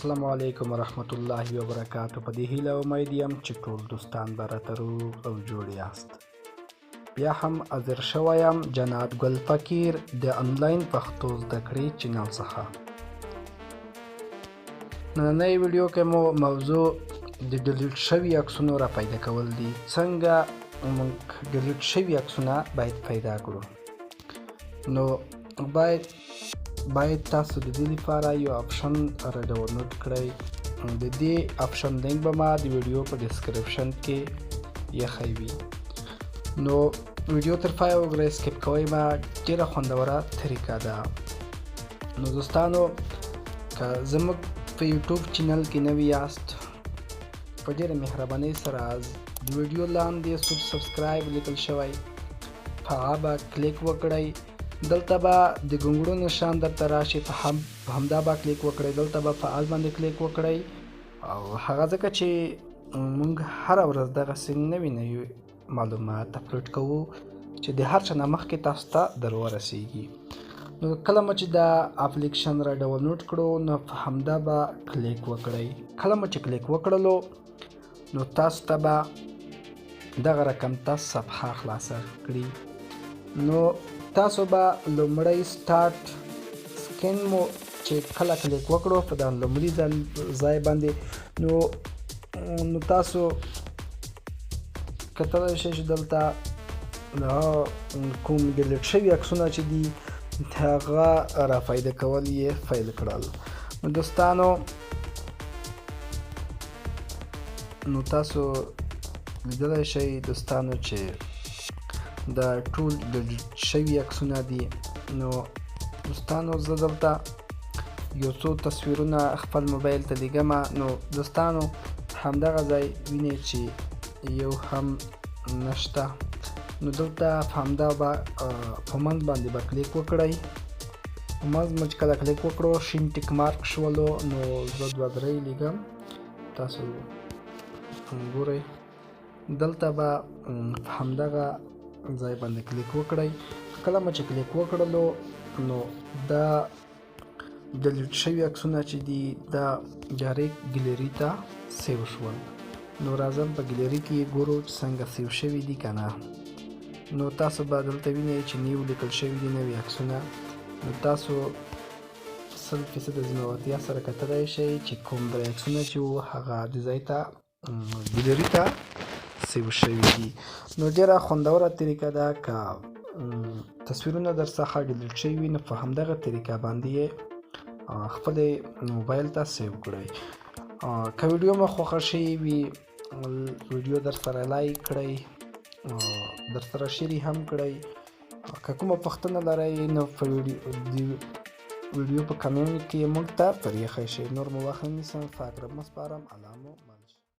السلام علیکم ورحمت الله وبرکاتو. په دې هیله امید یم چې ټول دوستان به راته روغ او جوړ یاست. بیا هم حاضر شوی یم جنات ګل فقیر د انلاین پښتو زده کړې چینل څخه. نننۍ ویډیو کې مو موضوع د delete شوي عکسونو را پیدا کول دي. څنګه موږ delete شوي عکسونه باید پیدا کړو؟ نو باید تاسو د دې لپاره یو option را ډاونلوډ کړئ. د دې option link به ما د ویډیو په description کې ایښی وي. نو ویډیو تر پایه وګورئ، skip کوئ ما، ډېره خوندوره طریقه ده. نو دوستانو، که زموږ په یوټیوب channel کې نوي یاست، په ډېره مهربانۍ سره د ویډیو لاندې سور subscribe لیکل شوی، په هغه به کلیک وکړئ. دلته به د ګونګړو نشان درته راشي، په همدا به کلیک وکړئ. دلته به په all باندې کلیک وکړئ، او هغه ځکه چې موږ هره ورځ دغسې نوي نوي معلومات اپلوډ کوو چې د هر چا نه مخکې تاسو ته در ورسیږي. نو کله مو چې دا اپلیکیشن را ډاونلوډ کړو، نو په همدا به کلیک وکړئ. کله مو چې کلیک وکړلو، نو تاسو ته به دغه رقم ته صفحه خلاصه کړي. نو تاسو به لومړی start scan مو چې کله کلیک وکړو په دا لومړي ځای باندې، نو تاسو کتلی شئ چې دلته کوم delete شوي عکسونه چې دي، هغه را پیدا کول یې پیل کړل. نو دوستانو، نو تاسو لیدلی شئ دوستانو چې دا ټول delete شوي عکسونه دي. نو دوستانو، زه دلته یو څو تصویرونه خپل موبایل ته لیږم. نو دوستانو، همدغه ځای وینئ چې یو هم نشته. نو دلته همدا به په منځ باندې به کلیک وکړئ. په منځ مو چې کله کلیک وکړو، شین tick mark شولو. نو زه دوه درې لیږم، تاسو ګورئ. دلته به په همدغه ځای باندې کلیک وکړئ. کله مو چې کلیک وکړلو، نو دا delete شوي عکسونه چې دي، دا direct ګیلري ته save شول. نو راځم په ګیلري کې ګورو چې څنګه save شوي دي که نه. نو تاسو به دلته وینئ چې new لیکل شوي دي، نوي عکسونه. نو تاسو 100% ذمهوارتیا سره کتلی شئ چې کوم درې عکسونه چې وو، هغه د ځای ته ګیلري ته save شوي دي. نو ډېره خوندوره طریقه ده. که تصویرونه در څخه delete شوي وي، نو په همدغه طریقه باندې یې خپلې موبایل ته save کړئ. که ویډیو مو خوښه شوې وي، ویډیو در سره like کړئ، در سره share هم کړئ. که کومه پوښتنه لرئ، نو په ویډیو په کمنټ کې موږ ته پرېښی شئ. نور مو وخت نه نیسم، پاک رب مو سپارم. الله مو.